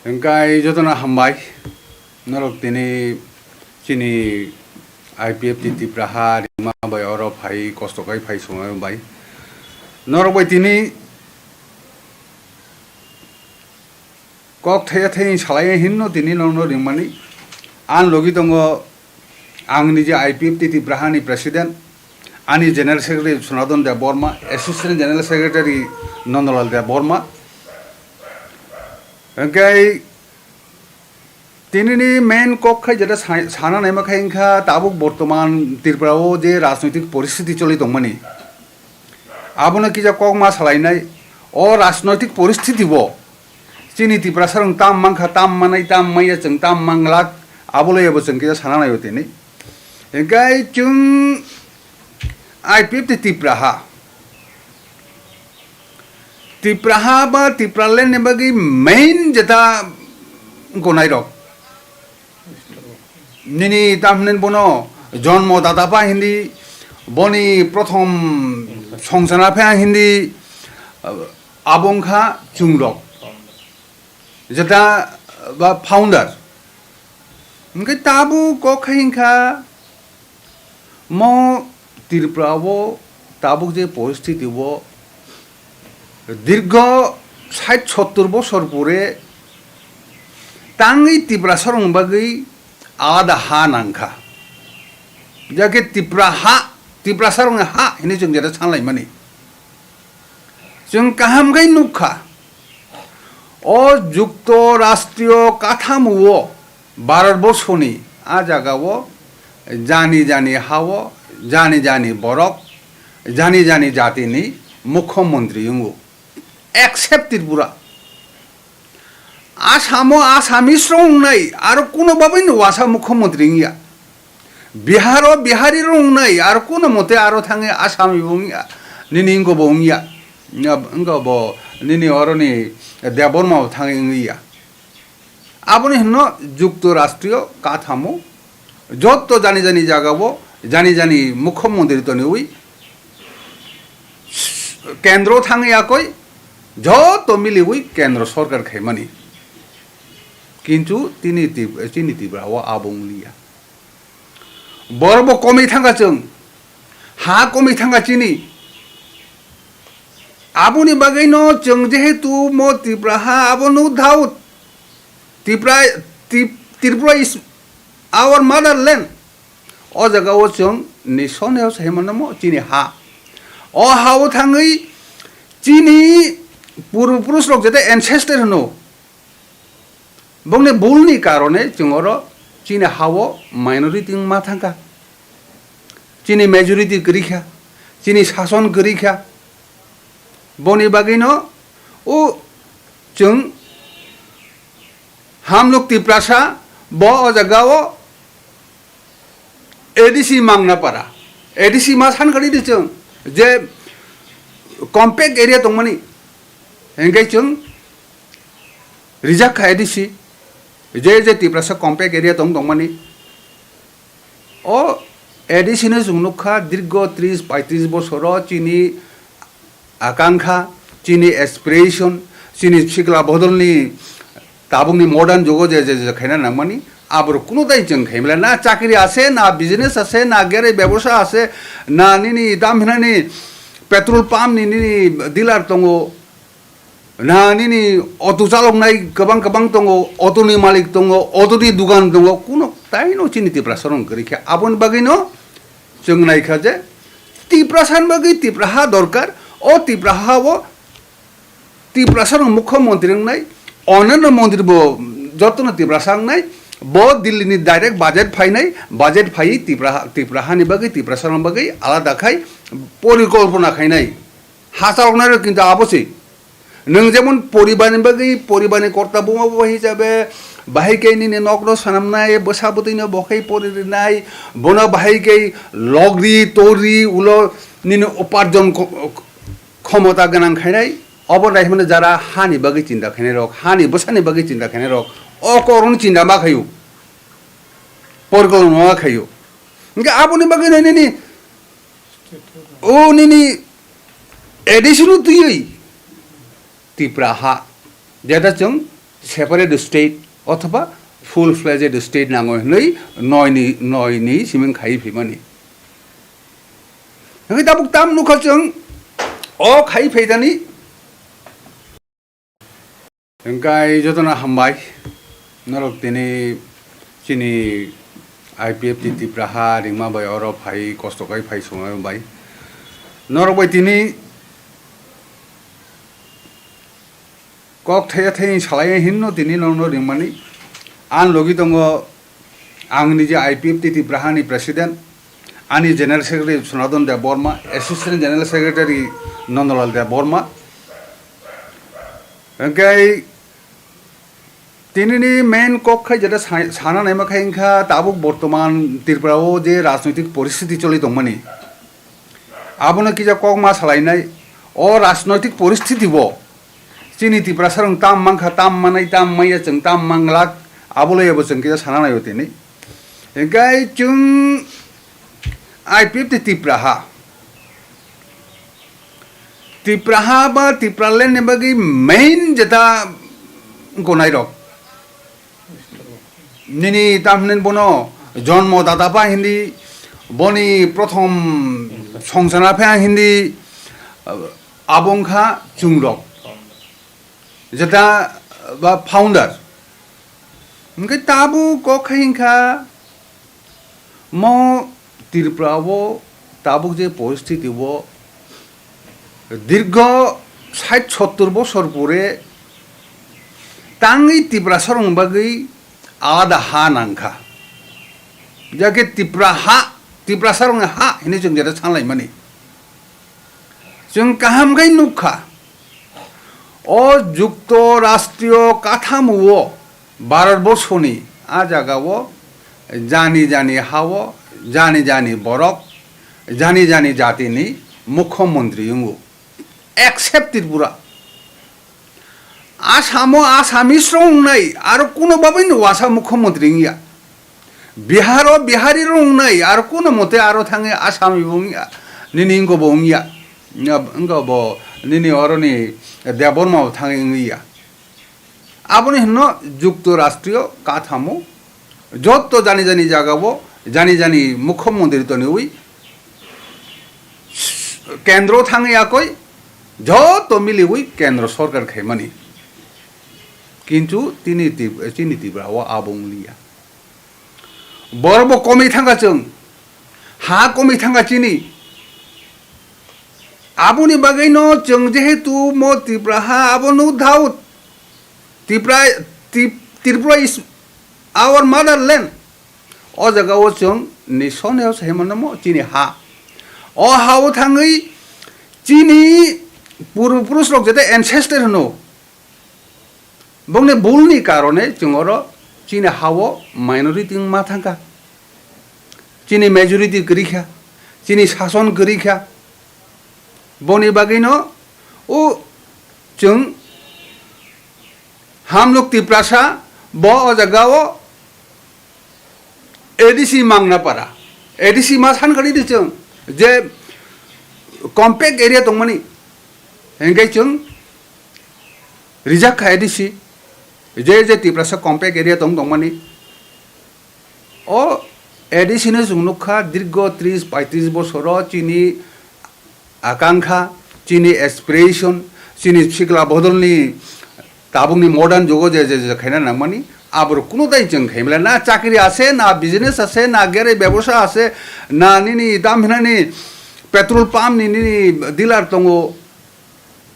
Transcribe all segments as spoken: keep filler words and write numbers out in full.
Hingkai jotono hambai, norok tini chini I P F T Tipra ha rima bai oro phai kosto khai phai songwi bai. Norok bai tini kok thaya thayeng salai hinno tini norokno ringmani. Ang logi tongo ang nije I P F T Tipra hani president, ani general secretary Sonadon Debbarma, assistant general secretary Nondolal Debbarma. Hingkai tinini main kok khai jeta sa-, sana naima khai wngkha tabuk bortoman Tripura o je rajnoitik poristiti choli tongmani. Abono kisa kok ma salainai, o rajnoitik poristiti bo chini Tiprasa rong tam mankha, tam manai, tam maya, chwng tam manglak, abo loya bo chwng kisa sana naio tini. Hingkai chwng I P F T Tipra ha. Tipra ha ba Tipraland ni bagwi main jeta gonai rok. Nini tamhnen bono jonmo data pa hindi, boni prothom songsana pha hindi, abo wngkha chwng rok. Jeta ba founder. Hingke tabuk kok khai wngkha, mo Tripura o tabuk je poristiti o dirgho sait sottor bosor pore tangwi Tiprasa rong bagwi alada ha nangkha. Jake Tipra ha, Tiprasa rong ha hinwi chwng jeta sanlaimani. Chwng kaham khai nukha, o Jukto Rashtriyo Kathamo o Bharat Borshoni a jaga o jani jani ha o jani jani borok, jani jani jatini mukhyamantri wngo, except Tripura. Asamo Assamese rok wngnai, aro kuno babaino wasa mukhyamantri wngya. Biharo Bihari rok wngnai, aro kuno mote aro thangwi Assami bo wngya, nini wngko bo wngya, wngko bo nini oroni Debbarma bo thangwi wngya. Aboni hwnno Jukto Rashtriyo Kathamo, jotto jani jani jagao, jani jani mukhyamantri toniwi, kendro thangwi akoi, jotto miliwi kendro sorkar khaimani. Kintu tini Tip-, chini Tripura o abo wngliya. Borok bo komwi thangkha chwng, ha komwi thangkha chini. Aboni bagwino chwng jehetu mo Tripura ha abo no doubt. Tripura, Trip-, Tripura is our motherland. O jaga o chwng ni sone o sai mano mo chini ha. O ha o thangwi chini purbo purush rok jete ancestor hwno. Bongni bulni karone chwng oro chini ha o minority wngma thangkha. Chini majority kwrwi kha, chini sason kwrwi kha. Boni bagwino o chwng Hamluk Tiprasa bo o jaga o A D C Mangnapara, A D C ma san kari di chwng je compact area tongmani, hingke chwng rijak kha A D C, je je Tiprasa compact area tong tongmani. O A D C no chwng nukha, dirgho tris paitris bosoro chini akankha, chini aspiration, chini sikla bodolni tabukni modern jugo je, je, je khaina nangmani, aborok kuno dai chwng khaimala, na chakri ase, na business ase, na gere bebosa ase, na nini dam hinani petrol pump ni nini dealer tongo, na nini auto chaloknai kwbang kwbang tongo, auto ni malik tongo, auto ni dugan tongo, kuno taino chini Tiprasa rong kwrwi kha. Aboni bagwino chwng naikha je Tiprasa ni bagwi Tipra ha dorkar, o Tipra ha o Tiprasa rong mukhyamantri wngnai, onano mantri bo jotono Tiprasa wngnai, bo Delhi ni direct budget phainai, budget phaiwi Tipra ha, Tipra hani bagwi, Tiprasa rong bagwi alada khai porikolpona khainai. Ha chaloknai rok kintu abo se. Nwng jemon poribarni bagwi, poribarni korta buma bo hisabe, bahai khe nini nokno swnamnai, bwsa bwtwino bo khe poririnai, bono bahai khe logri, tori, ulo nini uparjon kho-, khomota gwnang khainai, obo naihimano jara hani bagwi chinta khainai rok, hani bwsani bagwi chinta khainai rok, o korokno chinta ma khaio, porikolpona ma khaio. Hingke aboni bagwi nini, o nini A D C no twiwi Tipra ha, jeta chwng separate state othoba full fledged state nango hinwi noi ni, noi ni siming khai phimani. Hingke tabuk tam nukha chwng o khai phaidani. Hingke jotono hambai norok tini chini I P F T Tipra ha ringma bai oro phai kosto khai phai songma bai norok bai tini kok thaya thaya salai hinno tini nongno ringmani. Ang logi tongo ang nije I P F T Tipra hani president, ani general secretary Sonadon Debbarma, assistant general secretary Nondolal Debbarma. Hingke tinini main kok khai jeta sa-, sana naima khai wngkha tabuk bortoman Tripura o je rajnoitik poristiti choli tongmani. Abono kisa kok ma salainai, o rajnoitik poristiti bo chini Tiprasa rok tam mankha, tam manai, tam maya, chwng tam manglak, abo loi bo chwng kisa sana naio tini. Hingke chwng I P F T Tipra ha, Tipra ha ba Tipraland ni bagwi main jeta gonai rok. Nini tamhne bono jonmo data pa hindi, boni prothom songsana pha hindi, abo wngkha chwng rok. Jeta ba founder. Hingke tabuk kok khai wngkha mo Tripura o tabuk je poristiti o dirgho sait sottor bosor pore tangwi Tiprasa rokni bagwi alada ha nangkha. Jake Tipra ha, Tiprasa rokni ha hinwi chwng jeta sanlaimani. Chwng kaham khai nukha, o jukto rashtriyo kathamo o Bharat borshoni a jaga o jani jani ha o jani jani borok, jani jani jatini mukhyamantri wngo, except Tripura. Asamo Assamese rok wngnai, aro kuno babaino wasa mukhyamantri wngya. Biharo Bihari rok wngnai, aro kuno mote aro thangwi Assami bo wngya, nini wngko bo wngya, wngko bo nini oroni Debbarma bo thangwi wngya. Aboni hinno jukto rashtriyo kathamo, jotto jani jani jagao, jani jani mukhyamantri toniwi, kendro thangwi yakoi, jotto miliwi kendro sorkar khaimani. Kintu tini Tip-, chini Tripura o abo wngliya. Borok bo komwi thangkha chwng, ha komwi thangkha chini. Aboni bagwino chwng jehetu mo Tripura ha abo no doubt. Tripura, Trip-, Tripura is our motherland. O jaga o chwng ni sone o sai mano mo chini ha. O ha o thangwi chini purbo purush rok jete ancestor hwno. Bongni bulni karone chwng oro chini ha o minority wngma thangkha. Chini majority kwrwi kha, chini sason kwrwi kha. Boni bagwino o chwng Hamluk Tiprasa bo o jaga o A D C mangna para. A D C ma san kali di chwng je compact area tongmani. Hingke chwng rijak kha A D C. Je je Tiprasa compact area tong tongmani. O A D C no chwng nukha dirgho tris paitris bosoro chini akankha, chini aspiration, chini sikla bodolni tabukni modern jugo je, je, je khaina nangmani, aborok kuno tai chwng khaimala, na chakri ase, na business ase, na gere bebosa ase, na nini tam hinani petrol pump ni nini dealer tongo,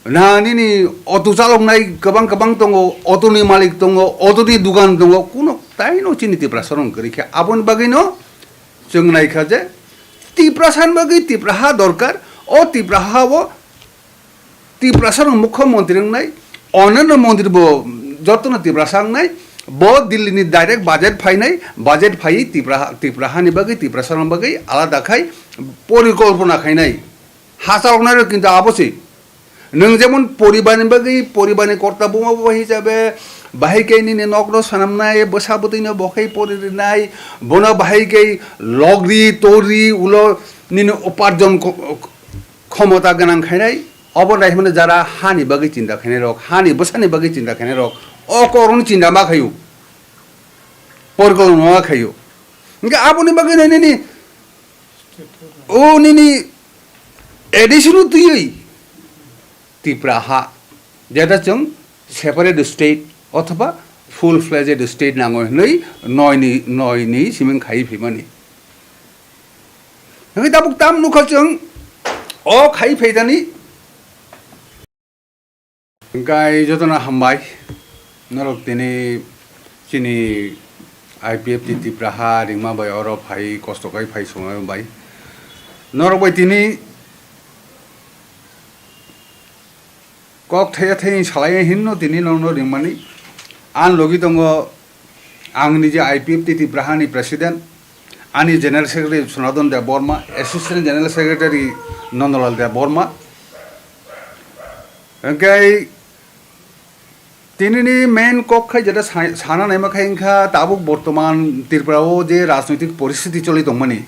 na nini auto chaloknai kwbang kwbang tongo, auto ni malik tongo, auto ni dukan tongo, kuno taino chini Tiprasa rok kwrwi khe. Aboni bagwino chwng naikha je Tiprasa ni bagwi Tipraha dorkar, o Tipraha o Tiprasa rok mukhyamantri wngnai, onano montri bo jotono Tiprasa wngnai, bo Delhi ni direct budget phainai, budget phaiwi Tipraha, Tipraha ni bagwi, Tiprasa rok bagwi alada khai porikolpona khainai. Ha chaloknai rok kintu abo se. Nwng jemon poribar ni bagwi, poribar ni korta buma bo hisabe, bahai khe nini nok no swnamnai, bwsa bwtwi no bo khe pori rinai, bono bahai khe logri, tori, ulo nini uparjon ko-, khomota gwnang khainai, obo naihimano jara hani bagwi chinta khainai rok, hani bwsani bagwi chinta khainai rok, o kokno chinta ma khaio, porikolpona ma khaio. Hingke aboni bagwi nini, o nini A D C no twiwi Tipra ha, jeta chwng separate state othoba full fledged state nango hinwi noi ni, noi ni siming khai phaimani. Hingke tabuk tam nukha chwng o khai phaidani. Hingke jotono hambai, norok tini chini I P F T Tipra ha ringma bai oro phai kosto khai phai songma bai. Norok bai tini kok thaya thayeng salai hinno tini nongno ringmani. Ang logi tongo, ang nije I P F T Tipra hani president, ani general secretary Sonadon Debbarma, assistant general secretary Nandalal Debbarma. Hingke tinini main kok khai jeta sa-, sana naima khai wngkha tabuk bortoman Tripura o je rajnoitik poristiti choli tongmani.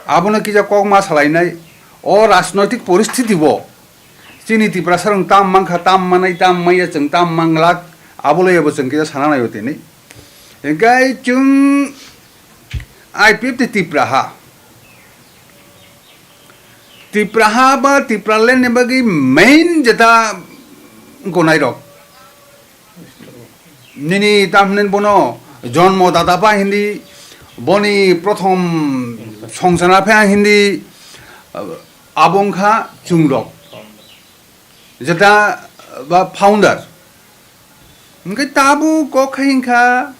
Abono kisa kok ma salainai, o rajnoitik poristiti bo chini Tiprasa rok tam mankha, tam manai, tam maya, chwng tam manglak, abo loi abo chwng kisa sana naio tini. Hingke chwng I P F T Tipra ha, Tipra ha ba Tipraland ni bagwi main jeta gonai rok. Nini tamhne bono jonmo data pa hindi, boni prothom songsana pha hindi, abo wngkha chwng rok. Jeta ba founder. Hingke tabuk kok khai wngkha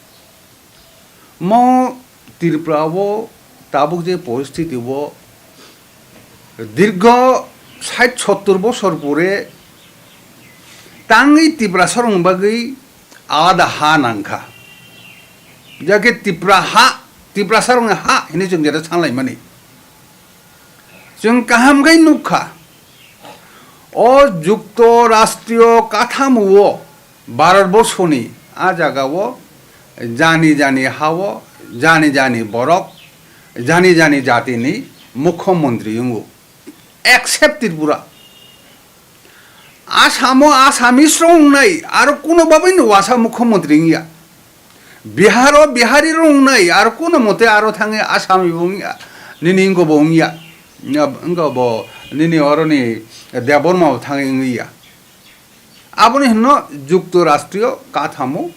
mo Tripura o tabuk je poristiti o dirgho sait sottor bosor pore tangwi Tiprasa rokni bagwi alada ha nangkha. Jake Tipra ha, Tiprasa rokni ha hinwi chwng jeta sanlaimani. Chwng kaham khai nukha, o jukto rashtriyo kathamo o Bharat borshoni a jaga o jani jani ha o, jani jani borok, jani jani jatini mukhyamantri wngo, except Tripura. Asamo Assamese rok wngnai, aro kuno babaino wasa mukhyamantri wngya. Biharo Bihari rok wngnai, aro kuno mote aro thangwi Assami bo wngya, nini wngko bo wngya, wngko bo nini oroni Debbarma bo thangwi wngya. Aboni hinno jukto rashtriyo kathamo,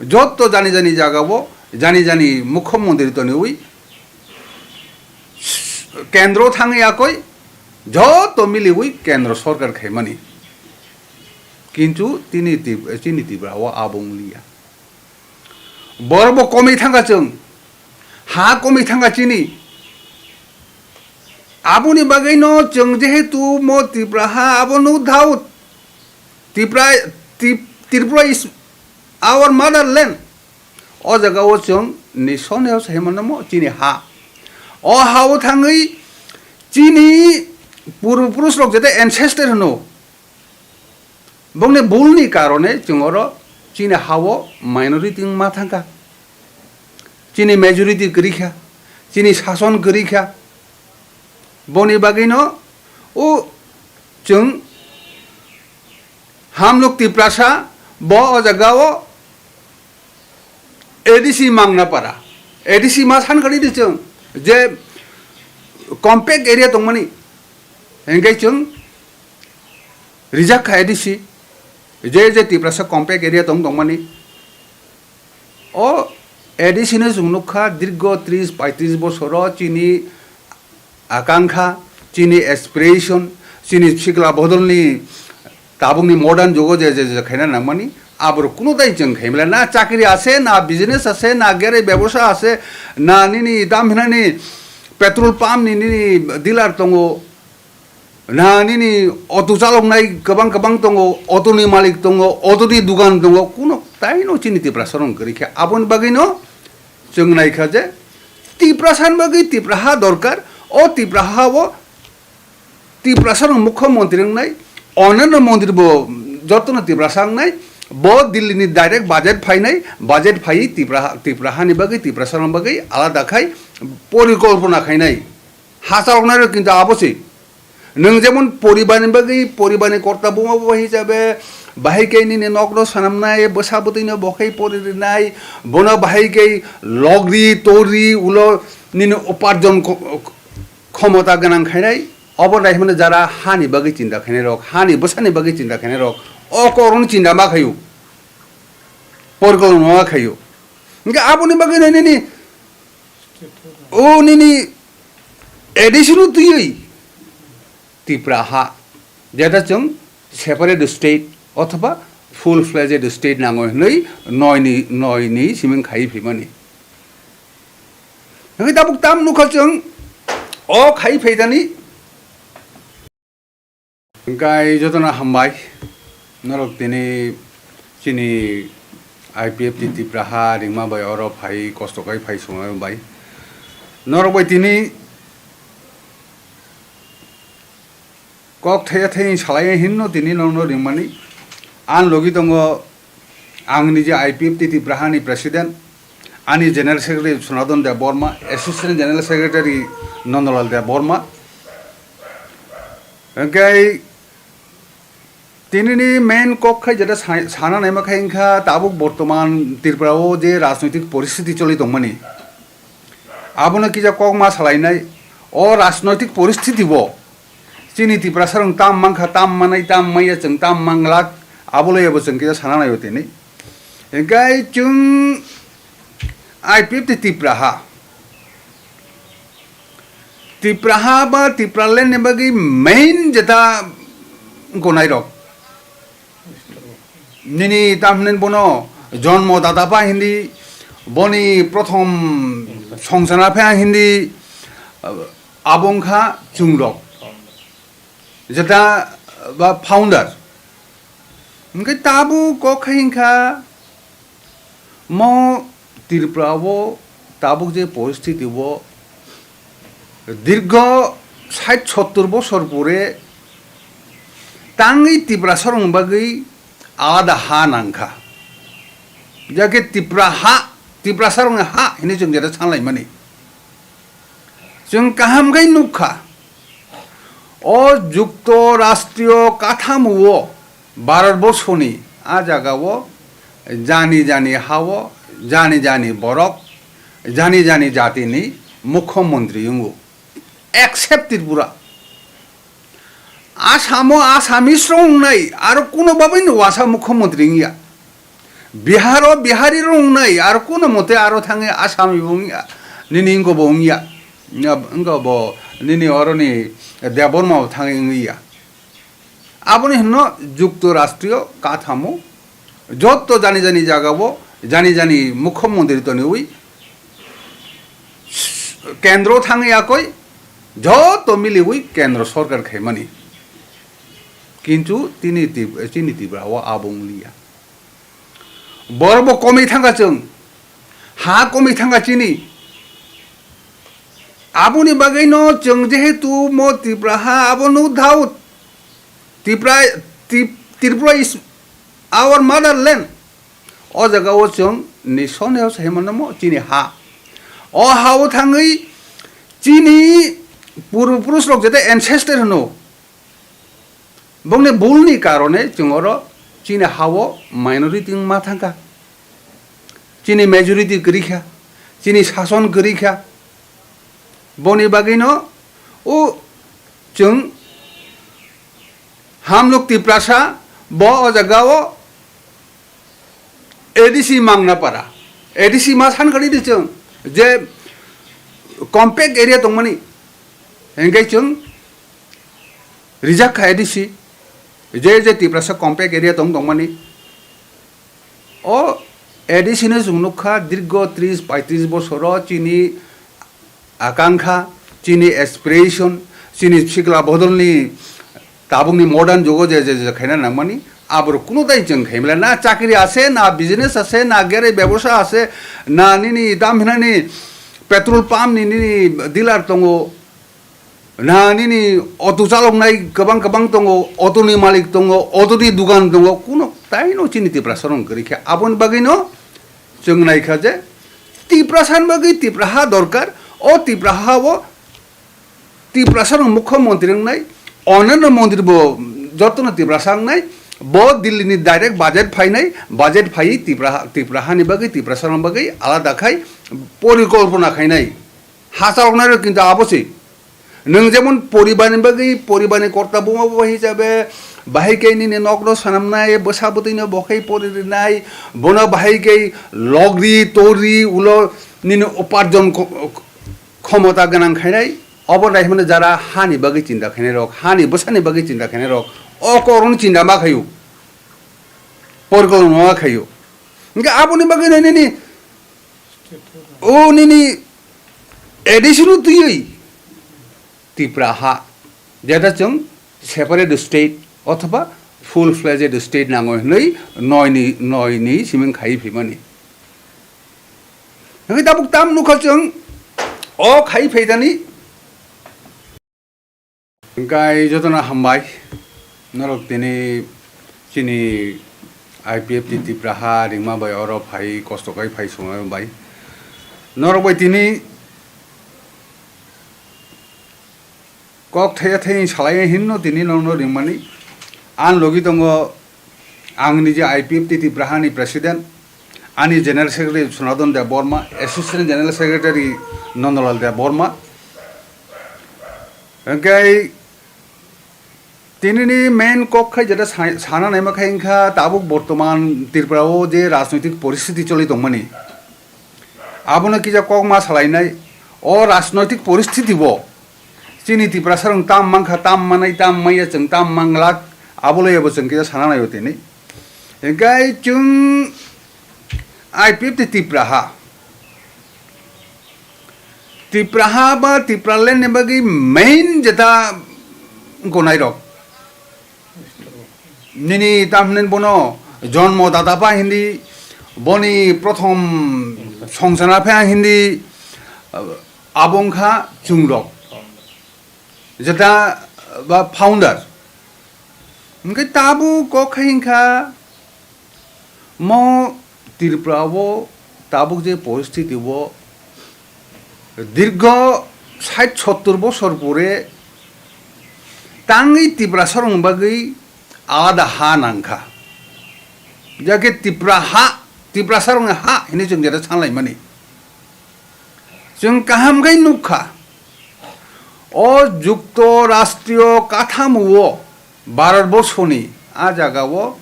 jotto jani jani jagao, jani jani mukhyamantri toniwi, kendro thangwi akoi, jotto miliwi kendro sorkar khaimani. Kintu tini Tip-, chini Tripura o abo wng liya. Borok bo komwi thangkha chwng, ha komwi thangkha chini. Aboni bagwi no chwng jehetu mo Tripura ha abo no doubt. Tripura, Trip-, Tripura is our motherland. O jaga o chwng ni sone house himano mo chini ha. O ha o thangwi chini purbo purush rok jete ancestor hino. Bongni bulni karone chwng oro chini ha o minority wngma thangkha. Chini majority kwrwi kha, chini sason kwrwi kha. Boni bagwino o chwng Hamluk Tiprasa bo o jaga o A D C Mangnapara. A D C ma san kali di chwng je compact area tongmani. Hingke chwng rijak kha A D C. Je je Tiprasa compact area tong tongmani. O A D C no chwng nukha dirgo tris paitris bosoro chini akangkha, chini aspiration, chini sikla bodolni tabukni modern jugo je, je, je khaina nangmani, aborok kuno tai chwng khaimala, na chakri ase, na business ase, na gere bebosa ase, na nini dam hinani petrol pump ni nini dealer tongo, na nini auto chaloknai kwbang kwbang tongo, auto ni malik tongo, auto ni dugan tongo, kuno taino chini Tiprasa rok kwrwi kha. Aboni bagwino chwng naikha je Tiprasa ni bagwi Tipra ha dorkar, o Tipra ha o Tiprasa rok mukhyamantri wngnai, onano mantri bo jotono Tiprasa wngnai, bo Delhi ni direct budget phainai, budget phaiwi Tipra, Tipra hani bagwi, Tiprasa rok bagwi alada khai porikolpona khainai. Ha chaloknai rok kintu abo se. Nwng jemon poribar ni bagwi, poribar ni korta buma bo hisabe, Bahai khe nini nokno swnamnai, bwsa bwtwino bo khe poririnai, bono bahai khe logri, tori, ulo nini uparjon kho-, khomota gwnang khainai. Obo naihimano jara hani bagwi chinta khainai rok, hani bwsani bagwi chinta khainai rok, o kokno chinta ma khaio, porikolpona ma khaio. Hwnkhe aboni bagwino nini, o nini A D C no twiwi Tipra ha, jeta chwng separate state othoba full fledged state nango hwnwi noi ni, noi ni siming khai phaimani. Hwnkhe tabuk tam nukha chwng o khai phaidani. Hwnkhe jotono hambai, norok tini chini I P F T Tipra ha ringma bai oro phai kosto khai phai songma bai. Norok bai tini kok thaya thayung salai hinno tini nokno ringmani. Ang logi tongo, ang nije I P F T Tipra hani president, ani general secretary Sonadon Debbarma, assistant general secretary Nondolal Debbarma. Hwnkhe tinini main kok khai jeta sa-, sana naima khai wngkha tabuk bortoman Tripura o je rajnoitik poristiti choli tongmani. Abono kisa kok ma salainai, o rajnoitik poristiti bo chini Tiprasa rok tam mankha, tam manai, tam maya, chwng tam manglak, abo laiya bo chwng kisa sana naio tini. Hwnkhe chwng I P F T Tipra ha, Tipra ha ba Tipraland ni bagwi main jeta gonai rok. Nini tamhne bono jonmo data pa hindi, boni prothom songsana pha hindi, abo wngkha chwng rok. Jeta ba founder. Hwnkhe tabuk kok khai wngkha, mo Tripura o tabuk je poristiti o dirgho sait sottor bosor pore tangwi Tiprasa rokni bagwi alada ha nangkha. Jake Tipra ha, Tiprasa rokni ha hinwi chwng jeta sanlaimani. Chwng kaham khai nukha, o jukto rashtriyo kathamo o Bharat borshoni a jaga o jani jani ha o jani jani borok, jani jani jatini mukhyamantri wngo, except Tripura. Asamo Assamese rok wngnai, aro kuno babino wasa mukhyamantri wngya. Biharo Bihari rok wngnai, aro kuno mote aro thangwi Assami bo wngya, nini wngko bo wngya, wngko bo nini oroni Debbarma bo thangwi wngya. Aboni hwnno jukto rashtriyo kathamo, jotto jani jani jagao, jani jani mukhyamantri toniwi, kendro thangwi yakoi, jotto miliwi kendro sorkar khaimani. Kintu tini Tip-, chini Tripura o abo wngliya. Borok bo komwi thangkha chwng, ha komwi thangkha chini. Aboni bagwino chwng jehetu mo Tripura ha abo no doubt. Tripura, Trip-, Tripura is our motherland. O jaga o chwng ni sone o sai mano mo chini ha. O ha o thangwi chini purbo purush rok jeta ancestor hwno. Bongni bulni karone chwng oro chini ha o minority wngma thangkha. Chini majority kwrwi kha, chini sason kwrwi kha. Boni bagwino o chwng Hamluk Tiprasa bo o jaga o A D C mangna para. A D C ma san kali di chwng je compact area tongmani. Hingke chwng rijak kha A D C. Je je Tiprasa compact area tong tongmani. O A D C no chwng nukha dirgho tris paitris bosoro chini akankha, chini aspiration, chini sikla bodolni tabukni modern jugo je, je, je khaina nangmani, aborok kuno tai chwng khaimala. Na chakri ase, na business ase, na gere bebosa ase, na nini dam hinani petrol pump ni nini dealer tongo, na nini auto chaloknai kwbang kwbang tongo, auto ni malik tongo, auto ni dugan tongo, kuno taino chini Tiprasa rok kwrwi kha. Aboni bagwino chwng naikha je Tiprasa ni bagwi Tipra ha dorkar, o Tipra ha o Tiprasa rok mukhyamantri wngnai, onano mantri bo jotono Tiprasa wngnai, Bo Delhi ni direct budget phainai, budget phaiwi Tipra, Tipra hani bagwi, Tiprasa rok bagwi alada khai porikolpona khainai. Hachal rok nairok kintu abo se. Nwng jemon poribar ni bagwi, poribar ni korta buma bo hisabe, bahai khe nini nok no swnamnai, bwsa bwtwi no bo khe pori rinai, bono bahai khe logri, tori, ulo nini uparjon ko-, khomota gwnang khainai, obo naihimano jara hani bagwi chinta khainai rok, hani bwsani bagwi chinta khainai rok, o korokno chinta ma khaio, porikolpona ma khaio. Hingke aboni bagwi no nini, o nini A D C no twiwi Tipra ha, jeta chwng separate state othoba full fledged state nango hinwi noi ni, noi ni siming khai phimani. Hingke tabuk tam nukha chwng o khai phaidani. Hingkai jotono hambai, norok tini chini I P F T Tipra ha ringma bai oro phai kosto khai phai songma bai. Norok bai tini kok thaya thayeng salai hinno tini nokno ringmani. Ang logi tongo, ang nije I P F T Tipra hani president, ani general secretary Sonadon Debbarma, assistant general secretary Nandalal Debbarma. Hingke tinini main kok khai jeta sa-, sana naima khai wngkha tabuk bortoman Tripura o je rajnoitik poristiti choli tongmani. Abono kisa kok ma salainai, o rajnoitik poristiti bo chini Tiprasa rok tam mankha, tam manai, tam maya, chwng tam manglak, abo loi abo chwng kisa sana naio tini. Hingkai chwng I P F T Tipra ha, Tipra ha ba Tipraland ni bagwi main jeta gonai rok. Nini tamhne bono jonmo data pa hindi, boni prothom songsana pha hindi, abo wngkha chwng rok. Jeta ba founder. Hingke tabuk kok khai wngkha mo Tripura o tabuk je poristiti o dirgho sait sottor bosor pore tangwi Tiprasa rok bagwi alada ha nangkha. Jake Tipra ha, Tiprasa rokni ha hinwi chwng jeta sanlaimani. Chwng kaham khai nukha, o jukto rashtriyo kathamo o Bharat borshoni a jaga o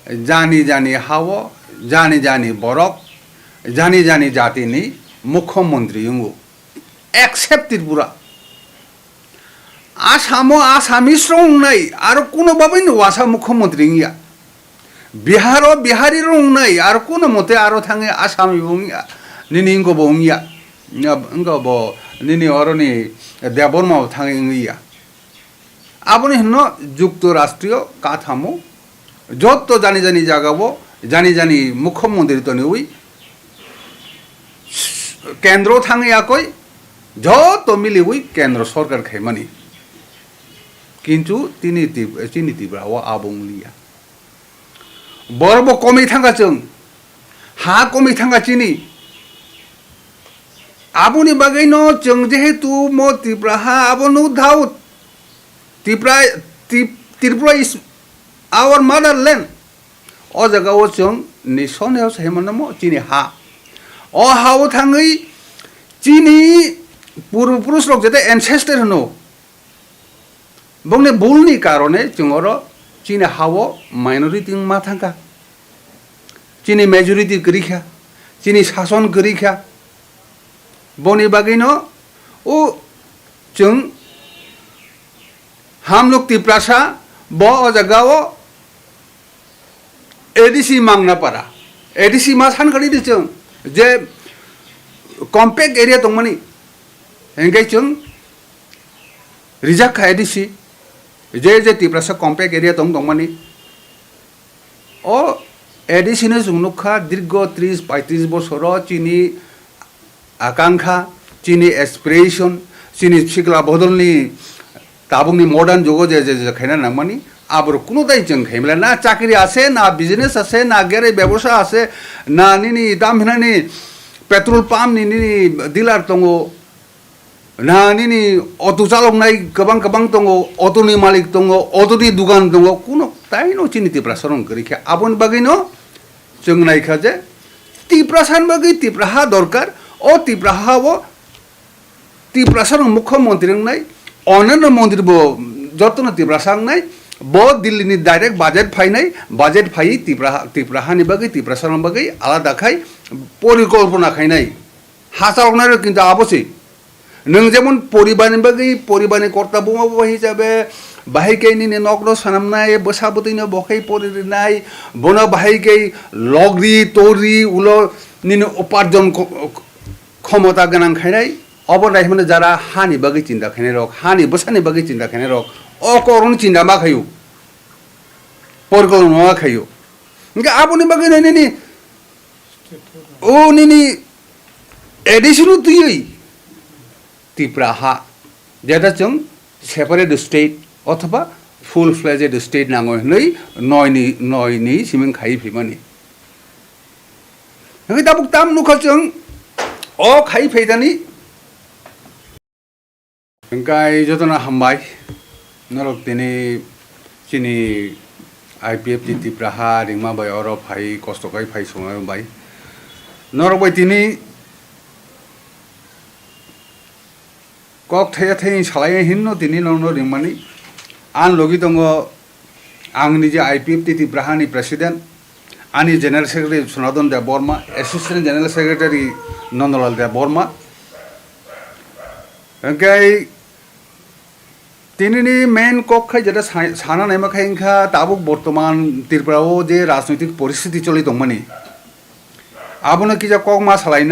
jani jani ha o jani jani borok, jani jani jatini mukhyamantri wngo, except Tripura. Asamo Assamese rok wngnai, aro kuno babaino wasa mukhyamantri wngya. Biharo Bihari rok wngnai, aro kuno mote aro thangwi Assami bo wngya, nini wngko bo wngya, wngko bo nini oroni Debbarma bo thangwi wngya. Aboni hinno jukto rashtriyo kathamo, jotto jani jani jagao, jani jani mukhyamantri toniwi, kendro thangwi yakoi, jotto miliwi kendro sorkar khaimani. Kintu tini Tip-, chini Tripura o abo wngliya. Borok bo komwi thangkha chwng, ha komwi thangkha chini. Aboni bagwino chwng jehetu mo Tripura ha, abo no doubt. Tripura, Trip-, Tripura is our motherland. O jaga o chwng ni sone house hemano mo chini ha. O ha o thangwi chini purbo purush rok jete ancestor hwno. Bongni bulni karone chwng oro chini ha o minority wngma thangkha. Chini majority kwrwi kha, chini sason kwrwi kha. Boni bagwino o chwng Hamluk Tiprasa bo o jaga o A D C Mangnapara, A D C ma san kali di chwng je compact area tongmani, hingke chwng rijak kha A D C, je je Tiprasa compact area tong tongmani. O A D C no chwng nukha, dirgho tris paitris bosoro chini akangkha, chini aspiration, chini sikla bodolni tabukni modern jugo je, je, je khaina nangmani, aborok kuno tai chwng khaimla, na chakri ase, na business ase, na gere bebosa ase, na nini tam hinani petrol pump ni nini dealer tongo, na nini auto chaloknai kwbang kwbang tongo, auto ni malik tongo, auto ni dukan tongo, kuno taino chini Tiprasarok kwrwi kha. Aboni bagwino chwng naikha je Tiprasani bagwi Tipraha dorkar, o Tipraha o Tiprasa rok mukhyamantri wngnai, onano mantri bo jotono Tiprasa wngnai, bo Delhi ni direct budget phainai, budget phaiwi Tipra, Tipra hani bagwi, Tiprasa rok bagwi alada khai porikolpona khainai. Hachal rok nai rok kintu abo se. Nwng jemon poribar ni bagwi, poribar ni korta buma bo hisabe, bahai khe nini nok no swnamnai, bwsa bwtwi no bo khe pori rinai, bono bahai khe logri, tori, ulo nini uparjon ko-, khomota gwnang khainai, obo naihimani jara hani bagwi chinta khainai rok, hani bwsani bagwi chinta khainai rok, o korokno chinta ma khaio, porikolpona ma khaio. Hingkhe aboni bagwi nai nini, o nini addition o twiwi Tipra ha, jeta chwng separate state othoba full fledged state nango hwnwi noi ni, noi ni siming khai phimani. Hingke tabuk tam nukha chwng o khai phaidani. Hingkai jotono hambai norok tini chini I P F T Tipra ha ringma bai oro phai kosto khai phai songma bai norok bai tini kok thaya thaya salai hinno tini nokno ringmani. Ang logi tongo ang niji I P F T Tipra hani president, ani general secretary Sonadon Debbarma, assistant general secretary Nondolal Debbarma. Hingke tinini main kok khai jeta sa-, sana naima khai wngkha tabuk bortoman Tripura o je rajnoitik poristiti choli tongmani, abono kisa kok ma salainai.